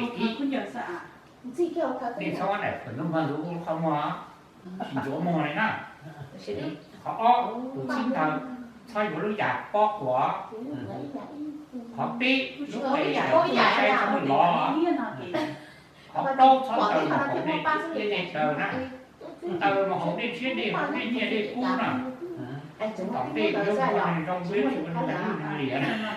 Ib, nej txhob ua daim phuam ntub npog ntxuav qhov muag, tsis ntxuav muag li na. Qhov ob, tus txib ntawd txhob yuav lub yam pob quas. Qhov peb, lub qe saib txhob lov. Qhov plaub, txhob taw mus haum nej dej taw na. Taw mus haum dej tshiab, dej haum dej nyiaj dej kub na. Tom ntej yuav ua neeg zoo, peb tsis ua neeg liam na.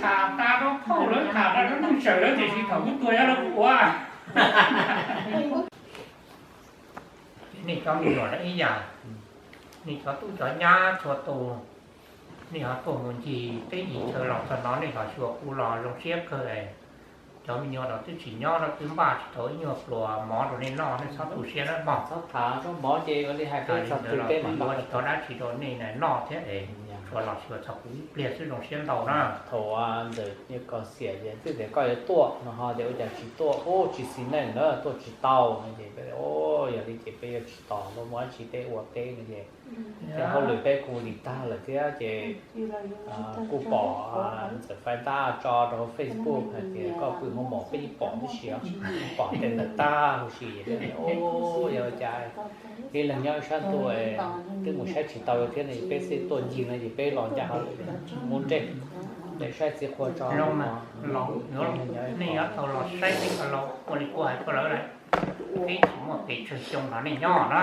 Tham tas rau phauj lawv, tham tas rau neeg tseem lawv, tiam sis thaum kuv tuag yog lawv kuv ua. Nej cov me nyuam lawv ib yam, nej cov tub cov nyab txhua tus, nej ho tuaj mus ncig teb ncig chaw los txog no nej los xyuas kuv los zoo siab kawg. Cov me nyuam los twb tsis nyob, los twb npaj tsis tau ib nyuag pluas mov rau nej noj, nej txhob tu siab nawb mog. Txhob tham zaub mov ces ua li hais peb txog twg peb mam noj, tsis tau dab tsi rau nej noj thiab es tsuas los xyuas txog kuv ib pliag xwb, zoo siab ntau na. Thaum ntxawm kom xiam ces twb tias koj yuav tuaj no ho tias ua cas tsis tuaj, ub tsis xis neej na, tuaj tsis tau no ces peb, yog li ces peb yuav tsis tos los mus dab tsi, peb ua peb no ces ces hauj lwm peb kuj lim tag lawm thiab ces kuj pom ntxawm faib ntab tso rau hauv Facebook hais tias koj pw hauv mom peb yeej pom tib si, pom tes ntawm tag huv si, yog cas ib leeg nyob ib sab ntuj twb mus saib tsis tau thiab no, peb xij tuaj ncig no ces peb los ncaj hauv lwm mus nres, ntawm saib txiv qhua tso. Nej yuav tau los saib peb cov laus, ua li kuv hais rau lawv lawm, peb tsis muaj pes tsawg xyoo nrog nej nyob na.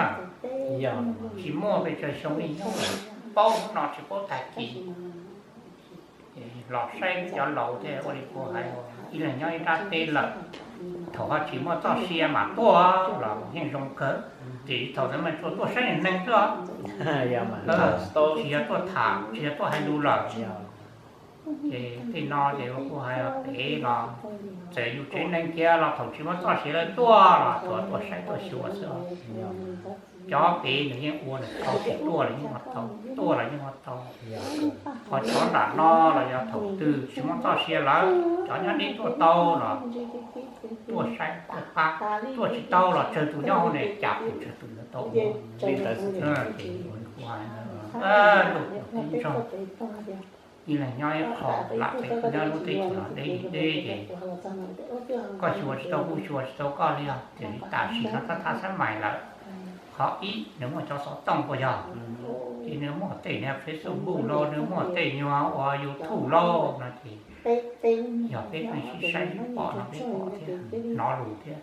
Tsis muaj pes tsawg xyoo nej nyob, paub hnub no tsis paub tag kis. Los saib peb cov laus thiab, ua li kuv hais, ib leeg nyob ib nrab teb lawm, thaum ho tsis muaj txoj sia mas tuaj los yeej zoo kawg, tiam sis thaum ntawd mas tsuas tuaj saib neeg xwb os. Tsis yog tuaj tham, tsis yog tuaj hais lus lawm. Ces tej no ces kuv hais pem los, txawm yus tsev neeg kiag los thaum tsis muaj txoj sia lawv tuaj los tsuas tuaj saib tuaj xyuas xwb os. Cov pem nws yeej ua nws tau, tsis tuaj los yeej ua tau, tuaj los yeej ua tau. Ho cov nram no los yog thaum twg tsis muaj txoj sia lawm, cov nyob deb tuaj tau los tuaj saib tuaj pab, tuaj tsis tau los tsawg tus nyob hauv ne cas pes tsawg tus yuav tau ua. Ces kuv hais, ntuj, ib leeg nyob ib qho, lam peb nyob lub teb chaws no deb li deb ces koj xyuas tsis tau kuv xyuas tsis tau koj li os. Tiam sis tam sim no thaj thaj xab mais lawm, qhov ib nws muaj cov xov tooj puas yog, ces nws muaj tej niag Facebook los, nws muaj tej nyuag ua YouTube los no ces yog peb pheej sib saib pom no peb pom thiab, hnov lus thiab,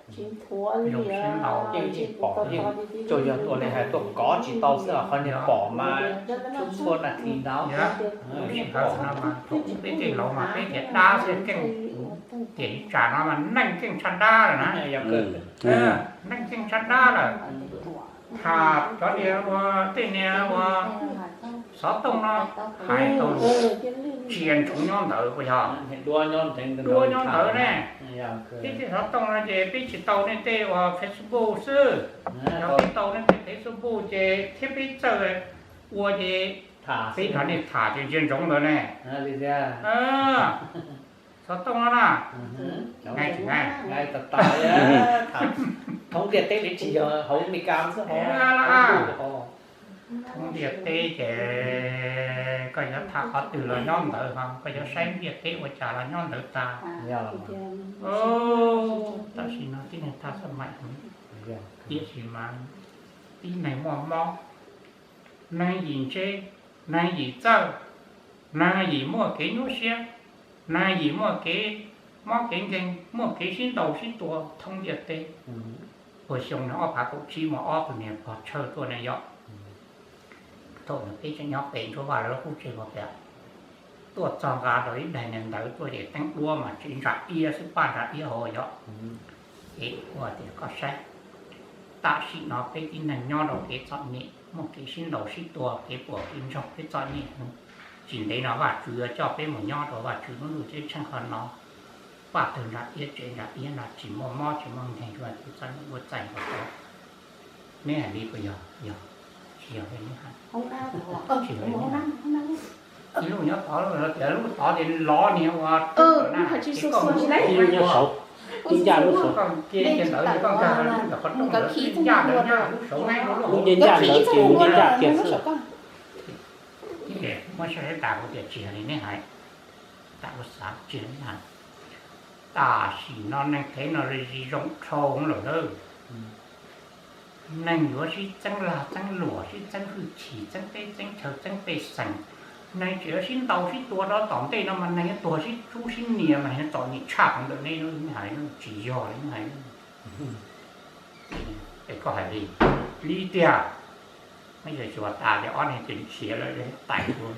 zoo siab ntau. Yeej pom, yeej tsuas yog ua li hais tuaj kov tsis tau xwb, qhov niag pom mas txhua txhua nas this ntawd. Lub sij hawm no mas thaum peb tej laus mas peb tias dab xwb, keej, tiam tsam no mas neeg keej tshaj dab lawm na. Neeg keej tshaj dab lawm. Tham cov niag ua tej niag ua xov tooj no hais tau tsis ntsoov nyob ntawd puas yog? Duab nyob ntawd ne. Peb tej xov tooj no ces peb tsis tau nej tej ua Facebook xwb. Yog peb tau nej tej Facebook ces thiab peb txawj ua ces peb nrog nej tham ces ntsia ntsoov ntawd ne. Xov tooj no na, thoob ntiaj teb li tsis yog hauv Amelikas xwb, thoob ntiaj teb ces koj yuav tham qhov twg los nyob ntawd, koj yuav saib ntiaj teb ua cas los nyob ntawd tas. Tam sim no tib neeg thaj xab mais, tiam sis mas tib neeg muaj mob, neeg yim ntse, neeg yim txawj, neeg yim muaj kev nyuaj siab, neeg yim muaj kev mob kev nkeeg, muaj kev sib ntaus sib tua thoob ntiaj teb. Puag xyoo no ob phav kaum tsib muaj ob tug niag pog tshawj tuaj ne yom. Thaum nws peb tseem nyob pem ntsuab vaj lawv lub qub tseg puag pem, tuaj txog nqa rau ib daig niag ntawd tuaj ces teeb duab mas tsev ntsa iab xwb, paj ntsa iab hauv yom. Ces ua tias koj saib, tam sim no peb tib neeg nyob rau kev txom nyem, muaj kev sib ntaus sib tua, kev puas kev ntsoog, peb txom nyem heev. Tsis ntev no Vajtswv yuav coj peb mus nyob rau Vajtswv lub ntuj ceeb tsheej qhov no. Paj tawg ntsa iab tsev ntsa iab no tsis muaj mob tsis muaj nkeeg, kev txom nyem ua txaij nkaus tau. Neb hais li puas yog? Yog, tsis yog li neb hais? Tsis yog li neb hais. Ib lub nyob tod, lub tias lub tod ces lov niag ua, ib lub nyob saud, ib ncaj lub saud. Koj cia ntawd koj nkag lub ntawm qhov rooj ntawd, ncaj ntawd, ncaj lub saud, lub ncaj ncaj ntawd ces ncaj ncaj kiag xwb. Muab saib tas kuv tias tsis yog li neb hais. Tam ua xav tsis na, tam sim no neeg qhev no zoo dhau lawm na. Neeg yuav sib txeeb lag txeeb luam, sib txeeb hwj chim, txeeb teb txeeb chaw, txeeb pej xeem. Neeg tseem yuav sib ntaus sib tua rau tom ntej no mas neeg yuav tuag sib tsub sib nias mas neeg yuav txom nyem tshaj qhov ntawm nej hais, tsis yog li hais. Es koj hais li, li tiag. Neb yog xyuas tas ces ob neeg ces siav lawm, tais ua.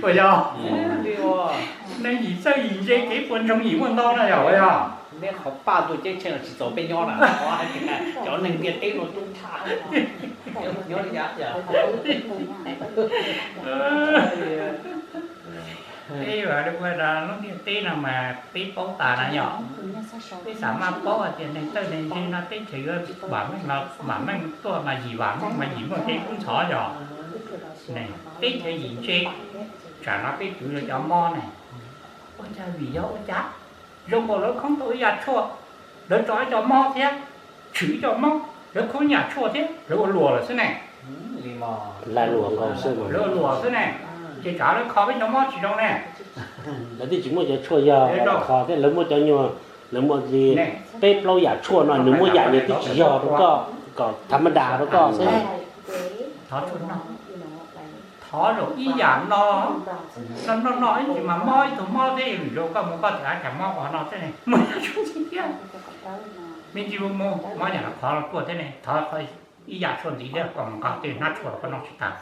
Ua yog, neeg yim txawj yim ntse kev puas ntsoog yim muaj ntau na yog ua yog. Neb qhov paj tuaj ceeb tsheej los tsis txaus peb nyob na, cov neeg ntiaj teb no tub tshaj. Nyob li cas? Peb ua lub ntiaj teb no mas peb paub tas na yog, peb xav maj paub hais tias neeg txawj neeg ntse no teb chaws yuav vam meej los vam meej, tuaj mas yim vam meej mas yim muaj kev kub ntxhov yog. Teb chaws yim ntse, tsam no peb twv yuav cov mob ne, ua cas vim yog ua cas zoo nkaus lawv khoob tau ib yam tshuaj, lawv tso ib co mob thiab, tshwm ib co mob, lawv khoob ib yam tshuaj thiab, lawv ua luam lawm xwb ne. Lag luam nkaus xwb, lawv ua luam xwb ne. Ces tsam lawv kho peb cov mob tsis zoo ne. Lawv twb tsis muaj cov tshuaj yog kho thiab, lawv muaj cov nyuag, lawv muaj li peb plaub yam tshuaj no, nws muaj yam nws twb tsis yog rau koj, kom thav ma das rau koj xwb. Thov zaum ib yam no, no no no ib ntsis mas mob ib tug mob thiab, zoo koj mus koj tias cas mob qhov no thiab ne, muaj yam tshuaj ntxiv thiab. Me ntsis mus mus mob yam no qhov los tuaj thiab ne, thov ib yam tshuaj ntxiv thiab, koj mus nqa tej hnab tshuaj los koj noj tsis tas.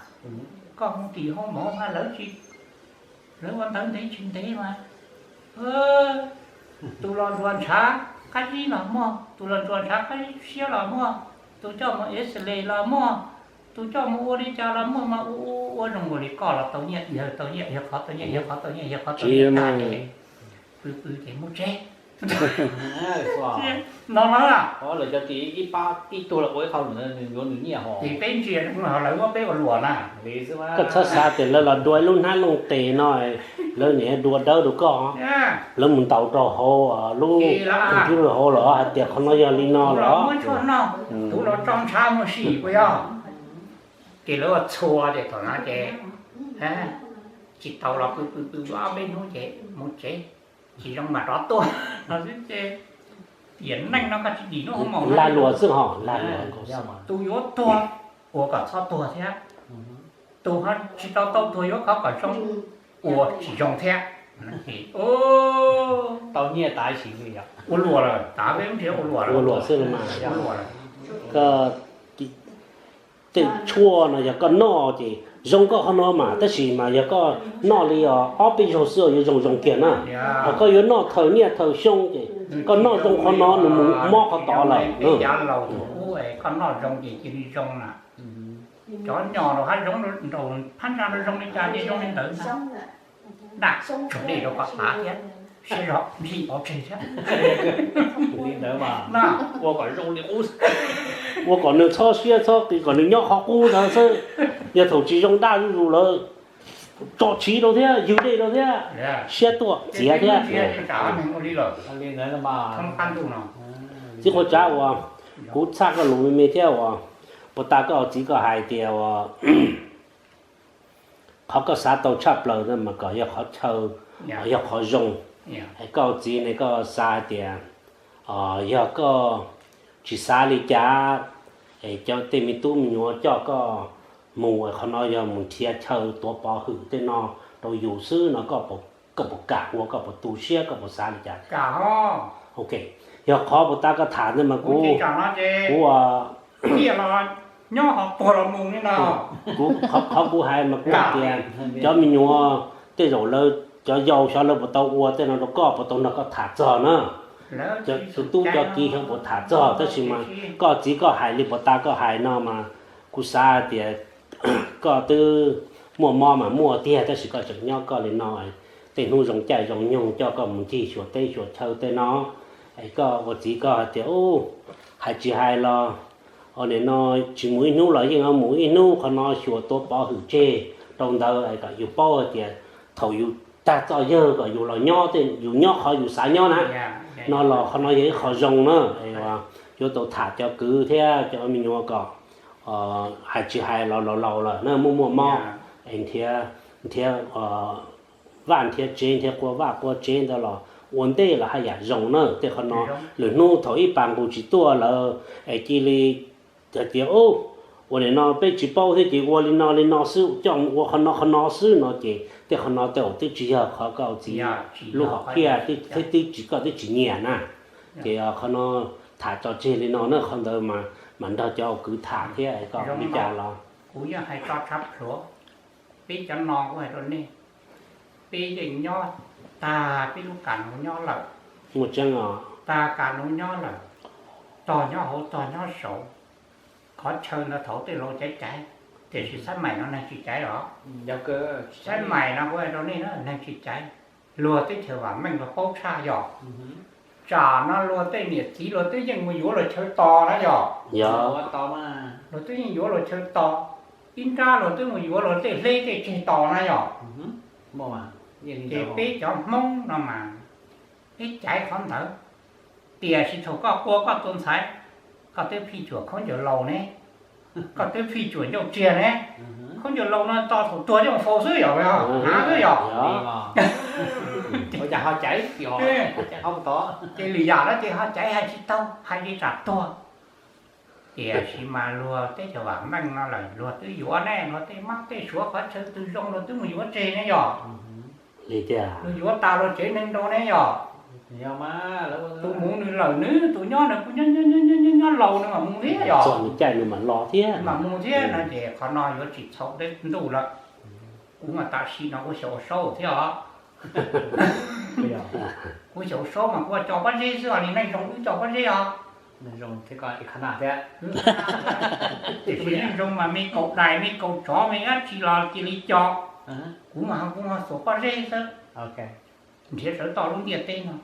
Koj mus tim hoob mov mas lawv tsis, lawv ua ntawv ntev tsis ntev mas, tus los ntsuas ntshav qab zib los muaj, tus los ntsuas ntshav qab zib siab los muaj, tus coj mus X-ray los muaj, tus coj mus ua li cas los muaj mas ua ua ua zoo ua li koj los tau nyiaj, yawg tau nyiaj, yawg qhov tau nyiaj, yawg qhov tau nyiaj, yawg qhov tau nyiaj, pw pw ces mus tsev. No no, lawv cov tis ib pab ib tug los ua ib qho, nws yuav nws nyiaj hos. Ces peb ntsia lawv muab peb ua luam na. Koj txhob xav tias lawv los dua ib lub hnab looj tes no, lawv niam dua dawb rau koj. Lawv mus ntaus rau hauv lub computer hauv los hais tias qhov no yog li no los. Muab tshuaj noj, tus los tso ntshav mus sim puas yog. Ces lawv ua txhua ces thaum no ces tsis tau los pw pw pw ob peb hnub ces mus tsev, tsis zoo mas rov tuaj no xwb ces. Tiam neej no koj tsis dim lub hoob mom lag luam xwb hos, lag luam. Tus yuav tuag ua kom txhob tuag thiab, tus ho tsis tau tau tuag yuav khov kom zoo ua tsis zoo thiab. Tau nyiaj tas sim li ua luam lawm, tav peb lub ntiaj ua luam lawm, ua luam xwb mas. Ua luam lawm. Tej tshuaj no yog koj noj ces zoo koj qhov no mas, tab sis mas yog koj noj li ob peb zaug xwb yuav zoo zoo kiag na. Ho koj yuav noj thaum niaj thaum xyoo ces koj noj zoo qhov no nws mus mob qhov tod lawm. Peb yav laus thaum ub koj noj zoo ces cia li zoo na. Cov nyom los hab zoo, nraum phab ntsa no zoo li cas ces zoo li ntawd ntag. Daj tsum dej rau koj tav thiab, siab zog npij pov tseg thiab. Li ntawd mas ua kom zoo li qub, ua kom nws txhob siab txhob qis, kom nws nyob qhov qub ntawd xwb. Yog thaum tsis zoo daj zuj zus lawm, tso tshiv rau thiab, ywg dej rau thiab, siab tuaj txiav thiab. Txiv Qhua Tsav uas kuv txhaj koj lus me me thiab uas puas tas koj txiv koj hais tias uas qhov koj xav tau tshaj plaws na mas kom yog qhov chaw, yog qhov zoo. Es koj txiv ne koj xav hais tias yog koj tsis xav li cas, es cov tej me tub me nyuam coj koj mus, qhov no yog mus nrhiav chaw tuav pov hwm tej no rau yus xwb no, koj puas kam ua, koj puas tu siab, koj puas xav li cas? Ok, yog qhov puas tas koj tham ntawd mas kuv, kuv, kuv, qhov kuv hais mas kuv hais tias cov me nyuam tej zaum lawv cov yau xyov lawv puas tau ua tej no rau koj, puas tau nrog koj tham txog na. Tus tub cov kiv xyov puas tham txog, tab sis mas koj txiv koj hais li puas tas koj hais no mas kuv xav hais tias koj twb muaj mob mas muaj tiag, tab sis koj tseem nyob koj li no, tej hnub zoo caij zoo nyoog coj koj mus ncig xyuas teb xyuas chaw tej no. Es koj ua txiv koj hais tias, hais tsis hais los, nim no tsis mus ib hnub los yeej mus ib hnub, qhov no xyuas tuav pov hwm tseg rau ntawd kom yus paub hais tias thaum yus tag txoj yawg kom yus los nyob, yus nyob qhov yus xav nyob na. No los qhov no yog ib qho zoo na, yuav tau tham cov kwv thiab cov me nyuam kom hais tsis hais los laus laus lawm na, muaj muaj mob, nrhiav, nrhiav vaj nrhiav tsev, nrhiav qua vaj qua tsev ntawd los ua ntej los haj yam zoo na. Tej qhov no lwm hnub thaum ib pas nqus tsis tuaj lawm es cia li hais tias, ub, ua li no peb tsis paub thiab ces ua li no li no xwb, coj mus ua qhov no qhov no xwb no ces tej qhov no tej zaum twb tsis yog qhov koj txiv lub hom phiaj thiab twb tsis, koj twb tsis nyiam na. Ces qhov no tham tso tseg li no na, qhov ntawd mas nrog cov kwv tham thiab koj li cas los. Kuv yeej hais tso tshaj plhuav, peb cov no kuv hais rau nej, peb yeej nyob tag peb lub kas nuv nyob lawm, tag kas nuv nyob lawm, tog nyob hauv tog nyob saud. Qhov chaw ntawd thaum tej laus caiv caiv, tiam sis xab maim no neeg tsis caiv os. Xab maim no kuv hais rau nej na, neeg tsis caiv. Luag teb chaws vam meej luag paub tshaj yog. Tsam no luag tej niam txiv luag twb yeej mus yuav luag chaw tos na yog. Luag twb yeej yuav luag chaw tos, ib nrab luag twb mus yuav luag tej hleb tej tseg tos na yog. Ces peb cov Hmoob no mas peb caiv qhov ntawd, tiam sis thaum koj qua koj tus ntxhais, koj twb phij cuam khaub ncaws laus ne, koj twb phij cuam ncauj tsiag ne, khaub ncaws laus no tos thaum tuag coj mus faus xwb yog, hnav xwb yog. Ces lwm yam no ces ho caiv hais tsis tau, hais li tsam tuag. Tiam sis mas luag teb chaws vam meej no lawm luag twb yuav ne, luag tej mab tej suav qhov chaw twg zoo luag twb mus yuav tseg ne yog. Luag yuav tas luag tsev neeg rau ne yog. Tus mus nws lawm nws, tus nyob nws kuj nyob nyob nyob nyob laus nws mam mus thiab yog. Nws caij nws mam los thiab, mam mus thiab no ces qhov no yuav tsis txhaum teb ntuj lawm. Kuv mas tam sim no kuv xyaum ua saub thiab os. Kuv xyaum ua saub mas kuv ua cov pob zeb xwb os, li neej zoo wb cov pob zeb os. Tiam sis neej zoo mas me kaus dais me kaus tsov me dab tsi los cia li cov. Kuv mas kuv ho xuas pob zeb xwb. Nrhiav sawv toj lub ntiaj teb no,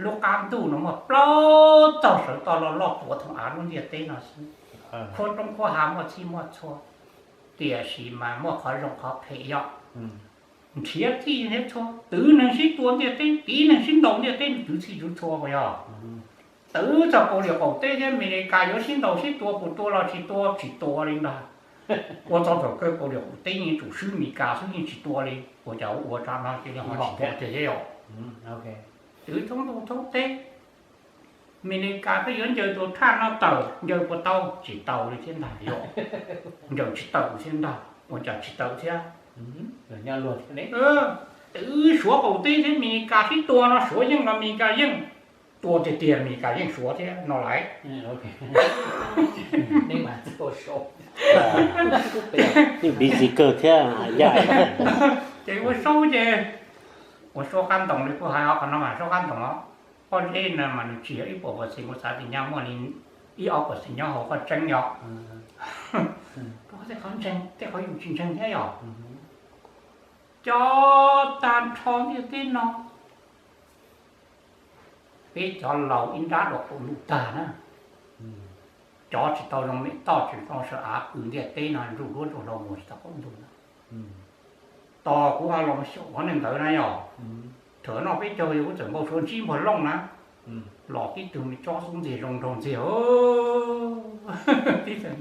lub qab ntuj no muaj plaub tog sawv toj loj loj tuav thooj av lub ntiaj teb no xwb. Khuab roob khuab hav muaj txhij muaj txhua, tiam sis mas muaj qhov zoo qhov phem yog. Nrhiav txhij nrhiav txhua, twv neeg sib tua ntiaj teb, twv neeg sib ntaus ntiaj teb, twv txhij twv txhua puas yog? Twv txog kaus liam qaum teb thiab Amelikas yuav sib ntaus sib tua, puas tua los tsis tua, tsis tua li ntag. Ua txog thaum kawg kaus liam qaum teb yeej tsum swb Amelikas xwb yeej tsis tua li, ua cas ua tsam no cia li ho tsis tua tiag thiab yog? Twv thoob ntuj thoob teb, Amelikas peb yuav ncaws tus thaj no tawm, ncaws puas tau? Tsis tau li thiab ntag yog. Ncaws tsis tawm thiab ntag, ua cas tsis tawm thiab? Twv suav qaum teb thiab Amelikas sib tua no suav yeej los Amelikas yeej, tua tiag tiag Amelikas yeej suav thiab no lawm. Yeej busy kawg thiab. Ces ua saub ces, ua saub qab ntoos li kuj hais os, qhov no mas saub qab ntoos os. Pob zeb no mas nws tsis yog ib puas percent, kuv xav tias nyaj muaj li ib ob percent nyob hauv qhov tseeb yog. Tej qhov ntseeg tej qhov yus tsis ntseeg thiab yog. Cov tag nrho ntiaj teb no, peb cov laus ib nrab dua qaum ntuj tag na. Cov tsis tau zoo me toj tsis tau sawv av pw ntiaj teb no ntsuj duab ntsuj hlauv mus tsis tau qaum ntuj na. Tos kuv ho los xyaum qhov neeg ntawd na yog. Thaum no peb caug yog kuv txawm npau suav ntsib npuag looj na, los tib tug me tsob xub ntiag zoo nraug ntxiag, tib tug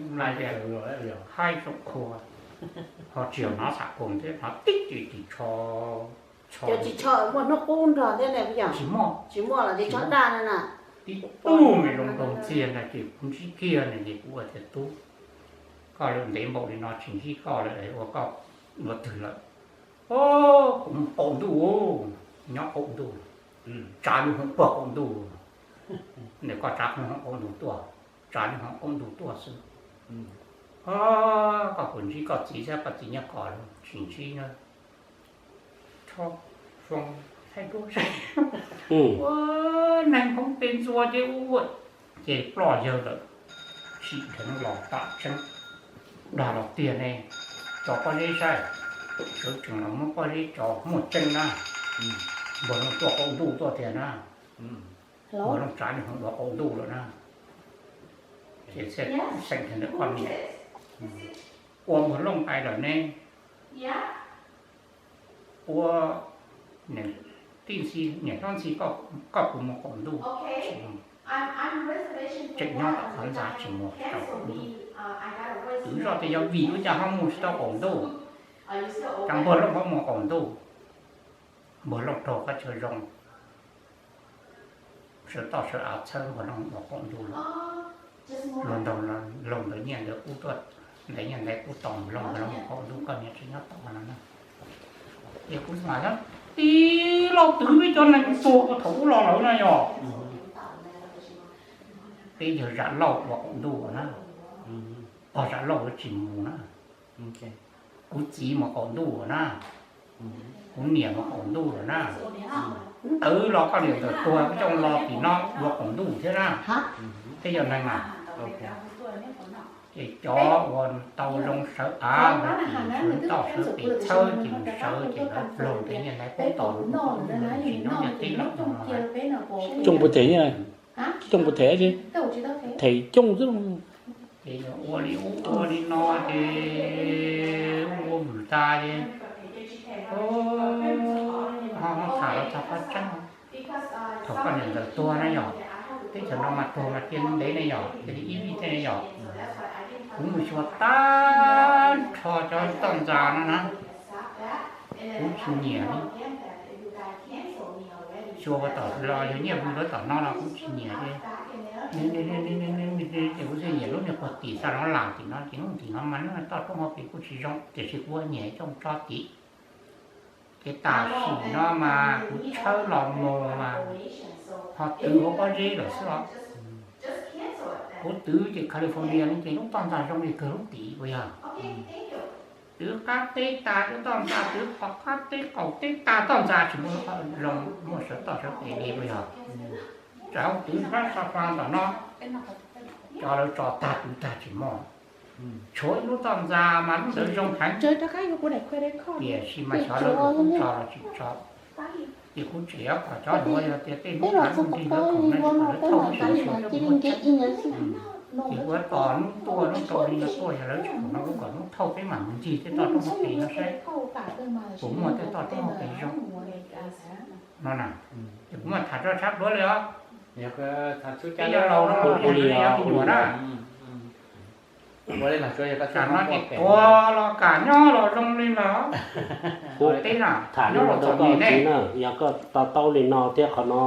haib zoo qhua, ho tsis yog hnov xam koos thiab, hnov tib ce tis tsho. Cov tsis tsho muaj hnub qub nrog thiab ne, tsis muaj, tsis muaj los tib tsho daj na. Tib tug me zoo nraug ntxiag na ces kuv ntsib kiag na ces kuv ua tias tub, koj lawm ntev npaum li no tsis ntsib koj lawm ua koj ua twg lawm? Kuv mus qaum ntuj, nyob qaum ntuj, tsav lub hwv puag qaum ntuj. Ntawm koj tsav lub hwv qaum ntuj tuaj, tsav lub hwv qaum ntuj tuaj xwb. Koj puas ntsib koj txiv thiab koj txiv nyob qhov twg? Tsis ntsib na. Tho, foo, thaij duab saib. Ua neeg hmoob tej ntxuav ces ua, ces ploj yawg lawm. Tsim dheev los tam tseeb, dag los tiag ne. Tso pob zeb saib, sawv tsees los muab pob zeb tso muaj tseeb na. Npuag looj tuaj qaum ntuj tuaj tiag na. Npuag looj tsav nws ho ua qaum ntuj lawm na. Ces txhiaj xeem tias ntawm koj niam ua npuag looj tais lawm ne. Ua, tij ntxi niam hlob ntxi, koj puas mus qaum ntuj? Tseem nyob tom qhov ntxa tsis mus tau qaum ntuj. Twv zoj tias yog vim ua cas ho mus tsis tau qaum ntuj? Cov npuag looj qhov muag qaum ntuj, npuag looj raug qab chaw zoo, sawv toj sawv av txhawb npuag looj ua qaum ntuj lawm. Luag ntaus laug ntawd nyiaj ntawd kub tuaj, ntawd nyiaj ntawd kub tau npuag looj, npuag looj ua qaum ntuj, koj niam tsis nyob tau no na. Ces kuv mas tib lo twv peb cov neeg tuag ua thaum ub los lawm na yog. Peb yawg Zam Lauj ua qaum ntuj na, pog Zam Lauj lawv tsis mus na, kuv txiv mus qaum ntuj na, kuv niam mus qaum ntuj lawm na. Twv los koj niam ntawd tuag peb coj los tim no ua qaum ntuj thiab na. Peb yog neeg mas ces cov uas tau zoo sawv av mus tim sawv toj sawv pem txhawb ces mus sawv ces lawv laug ntawd nyiaj ntawd kub tau npuag looj, tsis nyob ntiaj teb lawm no. Coj npuag them, coj npuag them, them coj xwb. Ces ua li ub ua li no ces ua vwm tas ces ho tham los txog qhov tseeb. Thaum koj niam ntawd tuag na yog, teb chaws no mas tuag mas cia ntev ne yog, cia li ib vij tej ne yog. Kuv mus xyuas tag nrho cov toj ntxas no na, kuv tsis nyiam li. Xyuas ua tom los yog nyiaj vwm lawv tom no los kuv tsis nyiam li. Ces kuv thiaj nyiam lub niag puag tim xa rov lam tim no ces lub tim no mas lub toj roob hauv pes kuj tsis zoo tiam sis kuv nyiam coj tso tim. Ces tam sim no mas kuv tshawb los mus mas ho twv hauv pob zeb lawm xwb os. Kuv twv ces California no ces lub toj ntxas zoo li kawg lub tim uas yog twv qab teb tas lub toj ntxas, twv qhov qab teb qaum teb tas toj ntxas tsis muaj zoo muaj sawv toj sawv pem li uas yog. Tsam twv sab xa fa tom no, cov lawv tso tag twv tag tsis muaj. Tshuav ib lub toj ntxas mas lub ntawd zoo heev, tiam sis mas xyov lawv ua tso los tsis tso. Ces kuv tseem yuav kom cov hluav yog tias tej hnub lub nrig lawv khoom no ces kom lawv thauj lub sawv xyuas coj mus muaj tseeb. Ces kuv tos hnub tuaj hnub rau li no tuaj yog lawv tsis khoom no kuv kom hnub thauj peb mam mus ncig tej toj roob hauv pes no saib puas muaj tej toj roob hauv pes zoo no na. Ces kuv mam tham tso tshab duav li os. Peb yog laus no los yog tus muam na. Tam no ces tuag los kam nyob los zoo li los. Kuv teb na, tham nyob los txom nyem ne. Yog koj to taub li no thiab qhov no,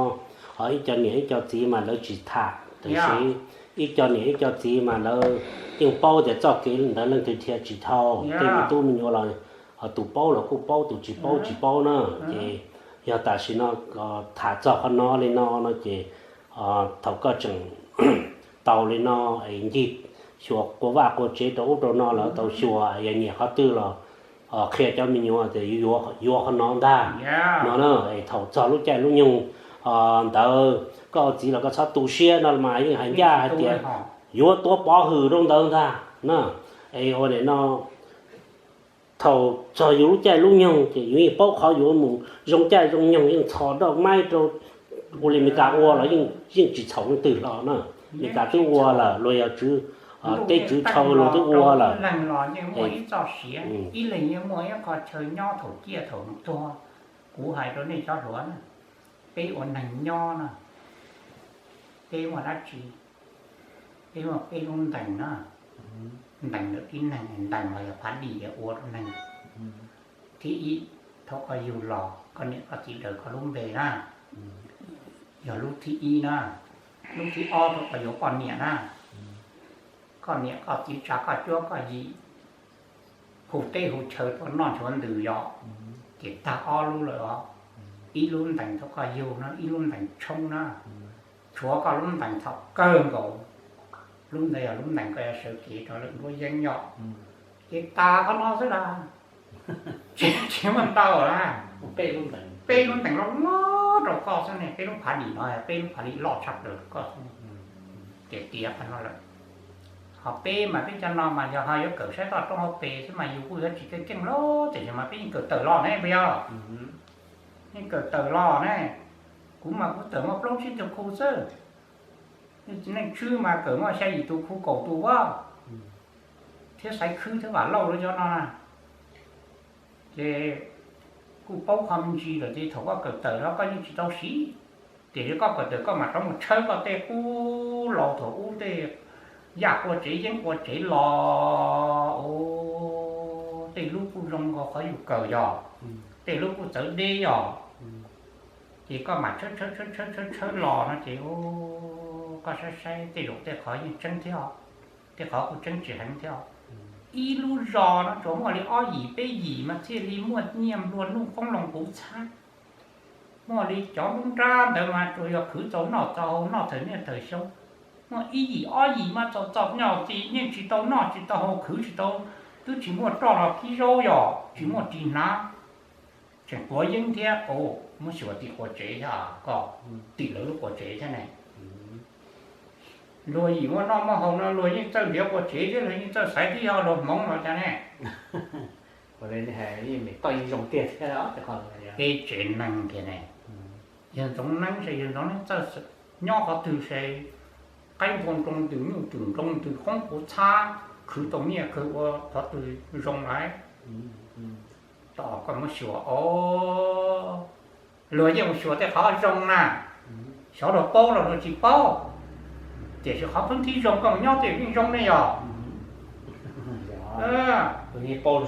ho ib co niam ib co txiv mas lawv tsis tham, tiam sis ib co niam ib co txiv mas lawv yeej paub tias txoj kev ntawd leej twg dhia tsis dhau, tej me tub me nyuam los ho tus paub los kuj paub, tus tsis paub tsis paub na. Ces yog tam sim no tham txog qhov no li no no ces thaum koj tseem tau li no es ncig xyuas qua vaj qua tsev rau ub rau no lawv tau xyuas, yog nyiam qhov twg los qhia cov me nyuam tias yuav qhov no ntag no na. Es thaum txog lub caij lub nyoog ntawd koj ua txiv los koj txhob tu siab no mas yeej hais ncaj hais tias yuav tuav pov hwm rau ntawd ntag na. Es ua li no thaum txog yus lub caij lub nyoog ces yus yeej paub qhov yuav mus zoo caij zoo nyoog, yeej txhos roj maib rau. Ua li Meskas ua los yeej tsis txhaum leej twg hlo na. Meskas twb ua lawm, luag yog tswv teb tswv chaw luag twb ua lawm. Ib leeg yeej muaj ib qho chaw nyob thaum ciaj thaum tuag. Kuv hais rau nej cov hluas na, peb ua neeg nyob na, peb muaj dab tsi? Peb muaj peb lub ntees na. Ntees ntawm tib neeg, ntees los yog phav dim ua rau neeg. Thib ib, thaum koj yug los koj niam koj txiv daws koj lub npe na, yog lub thib ib na. Lub thib ob thaum koj yuav poj niam na, koj niam koj txiv tsa koj cuab koj yig, hu teb hu chaw tuaj noj nchuav ntws yom, ces tag ob lub lawm os. Ib lub ntees thaum koj yug no, ib lub ntees tshoob na, tshuav koj lub ntees thaum kawg nkaus, lub ntawd yog lub ntees koj yuav sawv kev rau lawm nruab yeeb yom. Ces tas qhov no xwb las, tsis muaj ntau na. Peb lub ntees loj loj rau koj xwb ne, peb lub phav dim no yog peb lub phav dim loj tshaj plaws rau koj xwb ne. Ces tiav qhov no lawm. Ho peb mas peb cov no mas yog ho yuav kawm saib toj roob hauv pes xwb mas yus kuj yuav tsis keej keej lawm, tiam sis mas peb yeej kawm tawm los ne puas yog? Yeej kawm tawm los ne. Kuv mas kuv tawm muaj plaub tsib tug khu xwb. Neej tswb mas kawm muaj xya yim tus khu kaum tus as, thiab Xaiv Khwb thiab Vam Lauj lawv cov no na. Ces kuj paub qhov me ntsis lawm ces thaum koj kawm tawm los koj yeej tsis tau siv, tiam sis koj kawm tawm koj mam rov mus tshawb koj tej qub laus thaum ub tej yaj qua tsev yeeb qua tsev los ua tej lub kuj zoo nkaus qhov yus kawm yog, tej lub kuj txawv deb yog. Ces koj mam tshawb tshawb tshawb tshawb tshawb los no ces koj saib saib tej zaum tej qhov yeej tseeb thiab, tej qhov kuj tseeb tsis heev thiab. Ib lub zos no tsuas muaj li ob yim peb yim mas thiaj li muaj nyiaj nplua nuj qoob loo puv txhab. Muaj li cov nruab nrab ntawd mas tsuas yog khwv txaus noj txaus haus noj thaum niaj thaum xyoo. Muaj ib yim ob yim mas txom txom nyem ces yeej tsis tau noj tsis tau haus khwv tsis tau, twb tsis muaj roj los kib zaub yog tsis muaj ris hnav, tseem quav yeeb thiab. Muab xyuas tim quas tsev thiab, koj tim lawv lub quas tsev thiab ne. Luag yim muaj noj muaj haus no luag yeej txawj nrhiav quas tsev thiab luag yeej txawj xaiv tib yog luag hmoov los cas ne. Toj yeej zoo tiag thiab. Peb tsev neeg kiag ne, yawg Ntxoov Neeb se yawg Ntxoov Neeb txawj nyob qhov twg se qaib npua nroo ntws nyuj twm nroo ntws qoob puv txhab, khwv tau nyiaj kawg ua qhov twg zoo lawm. Tos koj muab xyuas os, luag yeej mus xyuas tej qhov zoo na, xyov luag paub los luag tsis paub, tiam sis qhov phwb thib zoo koj mus nyob tej yeej zoo ne yog. Luag tsis paub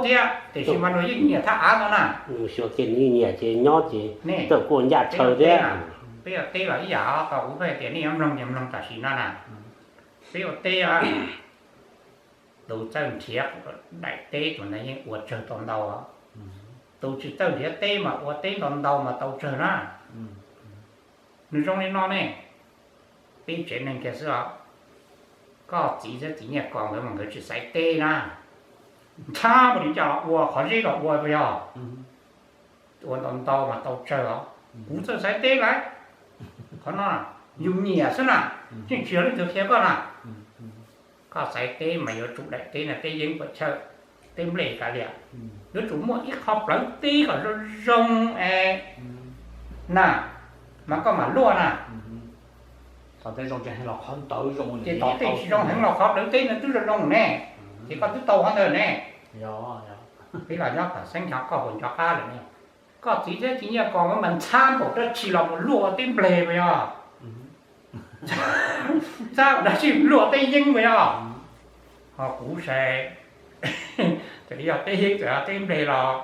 thiab tiam sis mas luag yeej nyiam thaj av no na. Xyuas kiag nyiam ces nyob ces txawj kuj ncaj tshawv thiab. Peb ua teb los ib yam, tau kuv pheej tias nej yuav mloog ces mloog tam sim no na. Peb ua teb, tus txawj nrhiav daim teb tus ntawd yeej ua tsawg tau ntau. Tus tsis txawj nrhiav teb mas ua teb ntau ntau mas tau tsawg na. Nws zoo li no ne, peb tsev neeg kiag xwb os. Koj txiv thiab txiv Nyiaj Kos nkawd mas nkawd tsis xaiv teb na, ntxhab npaum li cas los ua, qhov zeb los ua puas yog? Ua ntau ntau mas tau tsawg os. Kuv txawj xaiv teb lawm. Qhov no yus nyiam xwb na, yeej tsis yog leej twg qhia koj na. Koj xaiv teb mas yuav tsum daim teb no teb yeeb puas chawj, teb nplej kav liam, yuav tsum muaj ib qho plawv teb kom zoo zoo es na, mas koj mam luaj na. Ces tom tej tsis zoo heev los qhov plawv teb no twb zoo zoo ne, ces koj twb tau qhov ntawd ne. Peb los nyob kom xeeb ncho koj puas nco qab lawm ne. Koj txiv thiab txiv Nyiaj Kos nkawd mas ntxhab npaum dab tsi los mus luaj ua teb nplej puas yog? Ntxhab npaum dab tsi luaj teb yeeb puas yog? Ho kuv saib, txawm yog teb yeeb txawm yog teb nplej los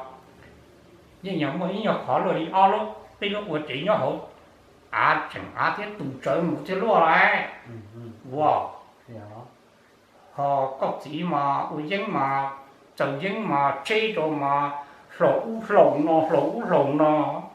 yeej yog muaj ib nyuag qhov luaj li ob lub, peb lub ua tsev nyob hauv av, tseem av thiab tus tsawv mus thiaj luaj lawm. Ua, ho koj txiv mas ua yeeb mas, txaws yeeb mas tseb rau mas, hlaus ub hlaus no hlaus ub hlaus no.